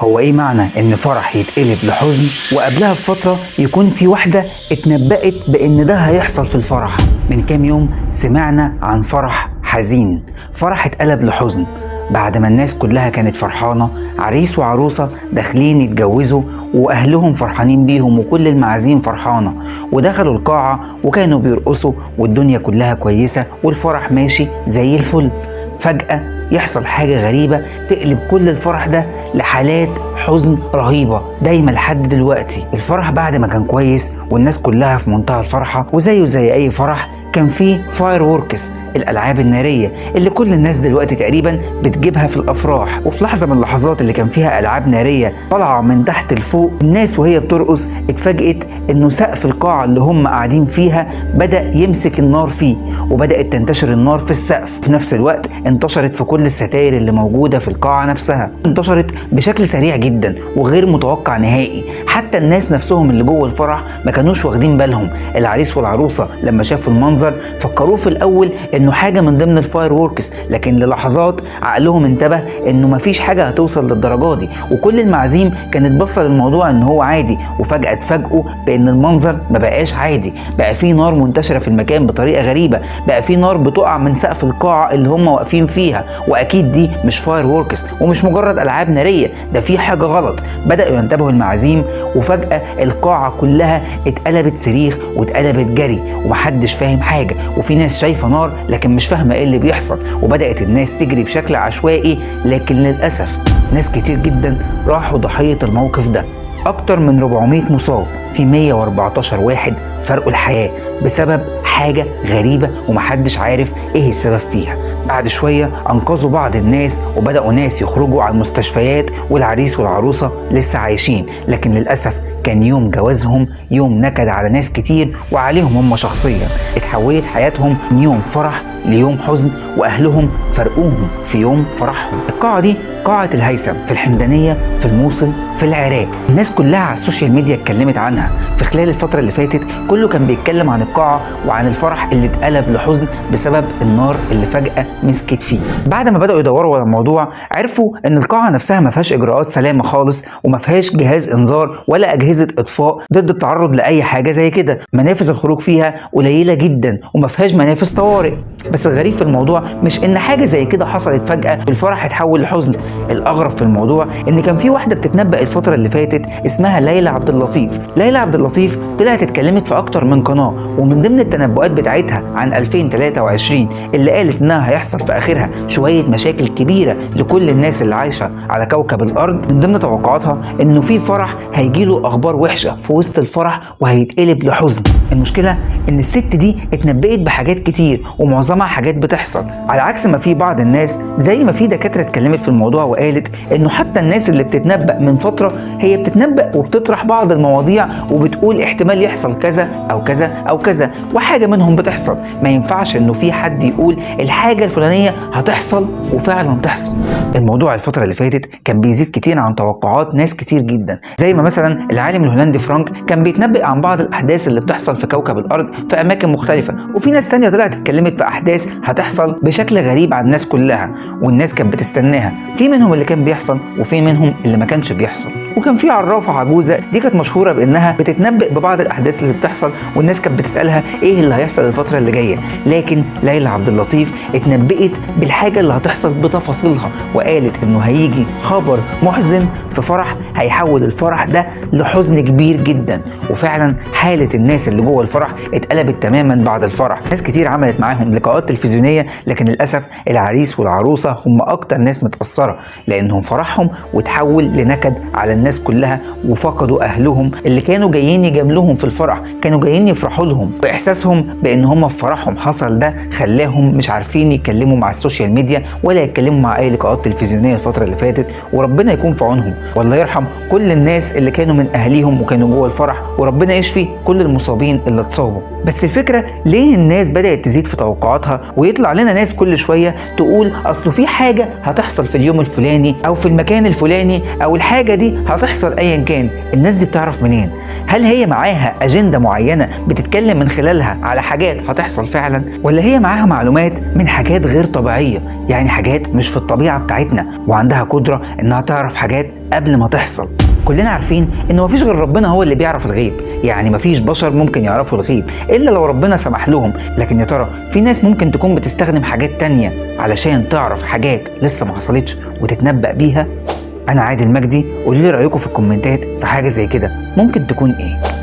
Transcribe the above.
هو ايه معنى ان فرح يتقلب لحزن وقبلها بفترة يكون في واحدة اتنبأت بان ده هيحصل في الفرح؟ من كام يوم سمعنا عن فرح حزين، فرح اتقلب لحزن بعد ما الناس كلها كانت فرحانة، عريس وعروسة داخلين يتجوزوا وأهلهم فرحانين بيهم وكل المعازيم فرحانة، ودخلوا القاعة وكانوا بيرقصوا والدنيا كلها كويسة والفرح ماشي زي الفل. فجأة يحصل حاجة غريبة تقلب كل الفرح ده لحالات حزن رهيبة دايما لحد دلوقتي. الفرح بعد ما كان كويس والناس كلها في منتهى الفرحة وزيه زي أي فرح، كان فيه fireworks، الألعاب النارية اللي كل الناس دلوقتي تقريبا بتجيبها في الأفراح. وفي لحظة من اللحظات اللي كان فيها ألعاب نارية طالعة من تحت لفوق، الناس وهي بترقص اتفاجئت إنه سقف القاعة اللي هم قاعدين فيها بدأ يمسك النار فيه، وبدأت تنتشر النار في السقف. في نفس الوقت انتشرت في كل الستاير اللي موجودة في القاعة نفسها، انتشرت بشكل سريع جدا وغير متوقع نهائي. حتى الناس نفسهم اللي جوه الفرح ما كانوش واخدين بالهم. العريس والعروسة لما شافوا المنظر فكروه في الأول إنه حاجة من ضمن ال fireworks، لكن للحظات عقلهم انتبه إنه مفيش حاجة هتوصل للدرجة دي، وكل المعازيم كانت باصة للموضوع إن هو عادي. وفجأة اتفاجئوا بإن المنظر ما بقاش عادي، بقى فيه نار منتشرة في المكان بطريقة غريبة، بقى فيه نار بتقع من سقف القاعة اللي هم واقفين فيها، وأكيد دي مش fireworks ومش مجرد ألعاب نارية، ده في حاجة غلط. بدأوا ينتبهوا المعازيم، وفجأة القاعة كلها اتقلبت صريخ واتقلبت جري ومحدش فاهم حاجة، وفي ناس شايفة نار لكن مش فاهمة ايه اللي بيحصل، وبدأت الناس تجري بشكل عشوائي. لكن للأسف ناس كتير جدا راحوا ضحية الموقف ده، أكتر من 400 مصاب، في 114 واحد فرقوا الحياة بسبب حاجة غريبة ومحدش عارف ايه السبب فيها. بعد شوية أنقذوا بعض الناس وبدأوا ناس يخرجوا على المستشفيات، والعريس والعروسة لسه عايشين، لكن للأسف كان يوم جوازهم يوم نكد على ناس كتير وعليهم هم شخصيا. اتحولت حياتهم من يوم فرح ليوم حزن، وأهلهم فرقوهم في يوم فرحهم. القاعة دي قاعة الهيثم في الحمدانية في الموصل في العراق. الناس كلها على ال social media اتكلمت عنها في خلال الفترة اللي فاتت، كله كان بيتكلم عن القاعة وعن الفرح اللي اتقلب لحزن بسبب النار اللي فجأة مسكت فيه. بعد ما بدأوا يدوروا على الموضوع عرفوا ان القاعة نفسها ما فيهاش اجراءات سلامة خالص، وما فيهاش جهاز انذار ولا اجهزة اطفاء ضد التعرض لاي حاجة زي كده. منافذ الخروج فيها قليلة جدا وما فيهاش منافذ طوارئ. بس الغريب في الموضوع مش ان حاجة زي كده حصلت فجأة والفرح اتحول لحزن، الاغرب في الموضوع ان كان في واحدة بتتنبأ الفترة اللي فاتت اسمها ليلى عبد اللطيف. ليلى عبد اللطيف طلعت اتكلمت في اكتر من قناة، ومن ضمن التنبؤات بتاعتها عن 2023 اللي قالت انها هيحصل في اخرها شوية مشاكل كبيرة لكل الناس اللي عايشة على كوكب الارض. من ضمن توقعاتها انه في فرح هيجيله اخبار وحشة في وسط الفرح وهيتقلب لحزن. المشكلة ان الست دي اتنبأت بحاجات كتير ومعظمها حاجات بتحصل، على عكس ما في بعض الناس، زي ما في دكاترة اتكلمت في الموضوع وقالت انه حتى الناس اللي بتتنبأ من فترة هي بتتنبأ وبتطرح بعض المواضيع وبتقول احتمال يحصل كذا او كذا او كذا، وحاجة منهم بتحصل. ما ينفعش انه في حد يقول الحاجة الفلانية هتحصل وفعلا تحصل. الموضوع الفترة اللي فاتت كان بيزيد كتير عن توقعات ناس كتير جدا، زي ما مثلا العالم الهولندي فرانك كان بيتنبأ عن بعض الأحداث اللي بتحصل في كوكب الأرض في أماكن مختلفة، وفي ناس تانية طلعت اتكلمت في أحداث هتحصل بشكل غريب على الناس كلها والناس كانت بتستناها. في منهم اللي كان بيحصل وفي منهم اللي ما كانش بيحصل. وكان في عرافة عجوزة دي كانت مشهورة بأنها بتتنبأ ببعض الأحداث اللي بتحصل، والناس كانت بتسألها إيه اللي هيحصل الفترة اللي جاية. لكن ليلى عبد اللطيف اتنبأت بالحاجة اللي هتحصل بتفاصيلها، وقالت إنه هيجي خبر محزن في فرح هيحول الفرح ده لحزن كبير جدا. وفعلا حالة الناس اللي جوه الفرح اتقلبت تماما بعد الفرح. ناس كتير عملت معاهم لقاءات تلفزيونية، لكن للأسف العريس والعروسة هم أكتر ناس متأثرة، لأنهم فرحهم وتحول لنكد على الناس كلها، وفقدوا أهلهم اللي كانوا جايين يجاملوهم في الفرح، كانوا جايين يفرحوا لهم، وإحساسهم بأن هم في فرحهم حصل ده خلاهم مش عارفين يتكلموا مع ال social media ولا يتكلموا مع أي لقاءات تلفزيونية الفترة اللي فاتت. وربنا يكون في عونهم، والله يرحم كل الناس اللي كانوا من أهليهم وكانوا جوه الفرح، وربنا يشفي كل المصابين المواطنين اللي اتصابوا. بس الفكرة ليه الناس بدأت تزيد في توقعاتها ويطلع لنا ناس كل شوية تقول اصله في حاجة هتحصل في اليوم الفلاني او في المكان الفلاني او الحاجة دي هتحصل ايا كان؟ الناس دي بتعرف منين؟ هل هي معاها اجندة معينة بتتكلم من خلالها على حاجات هتحصل فعلا، ولا هي معاها معلومات من حاجات غير طبيعية، يعني حاجات مش في الطبيعة بتاعتنا وعندها قدرة انها تعرف حاجات قبل ما تحصل؟ كلنا عارفين ان مفيش غير ربنا هو اللي بيعرف الغيب، يعني مفيش بشر ممكن يعرفوا الغيب الا لو ربنا سمح لهم. لكن يا ترى في ناس ممكن تكون بتستخدم حاجات تانية علشان تعرف حاجات لسه ما حصلتش وتتنبأ بيها؟ انا عادل مجدي، قولوا لي رأيكم في الكومنتات في حاجة زي كده ممكن تكون ايه.